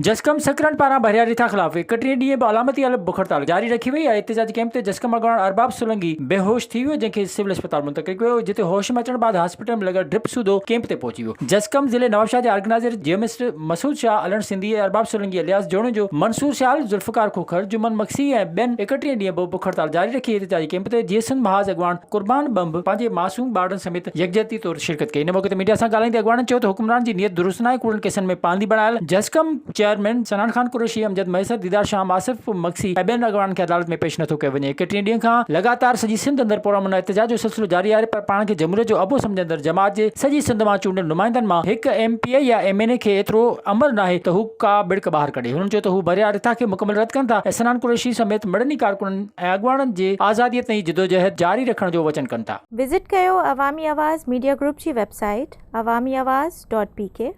جسقم سڪرنڊ پاران ڀريا رٿا خلاف ايڪٽيهين ڏينهن به علامتي الف بک هڙتال جاري رکي وئي آهي احتجاجي ڪئمپ تي جسقم اڳواڻ ارباب سولنگي بيهوش ٿي ويو جنهن کي سول اسپتال منتقل ڪيو ويو جتي هوش ۾ اچڻ بعد هاسپيٽل ۾ لڳل ڊرپ سوڌو ڪئمپ تي پهچي ويو جسقم ضلعي نوابشاهه جي آرگنائيزر جيومسٽ مسعود شاهه علڻ سنڌي ۽ ارباب سولنگي الياس جوڻيجو منصور سيال ذوالفقار کوکر جمن مگسي ۽ ٻين ايڪٽيهين ڏينهن به بک هڙتال جاري رکي احتجاجي ڪئمپ تي جيئي سنڌ محاذ اڳواڻ قربان ٻنڀ پنهنجي معصوم ٻارڙن سميت يڪجهتي طور شرڪت ڪئي. ان موقعي تي ميڊيا سان ڳالهائيندي اڳواڻن چيو ته حڪمرانن جي نيت درست ناهي، ڪوڙن ڪيسن ۾ پاندي بڻايل جسقم چيئرمين صنعان خان قريشي، امجد مهيسر، ديدار شام، آصف مگسي ۽ ٻين اڳواڻن کي عدالت ۾ پيش نٿو ڪيو وڃي. ايڪٽيهين ڏينهن کان لڳاتار سڄي سنڌ اندر پرامن احتجاج جو سلسلو جاري آهي پر پاڻ کي جمهوريت جو ابو سمجهندڙ جماعت جي سڄي سنڌ مان چونڊيل نمائندن مان هڪ ايم پي اي يا ايم اين اي کي ايترو عمل ناهي ته هو ڪا ٻڙڪ ٻاهر ڪڍي. هنن چيو ته هو ڀريا رٿا کي مڪمل رد ڪن ٿا ۽ صنعان قريشي سميت مڙني ڪارڪنن ۽ اڳواڻن جي آزادي تائين جدوجهد جاري رکڻ جو وچن ڪن ٿا. وزٽ ڪيو عوامي آواز ميڊيا گروپ جي website Awami Awaz dot P K.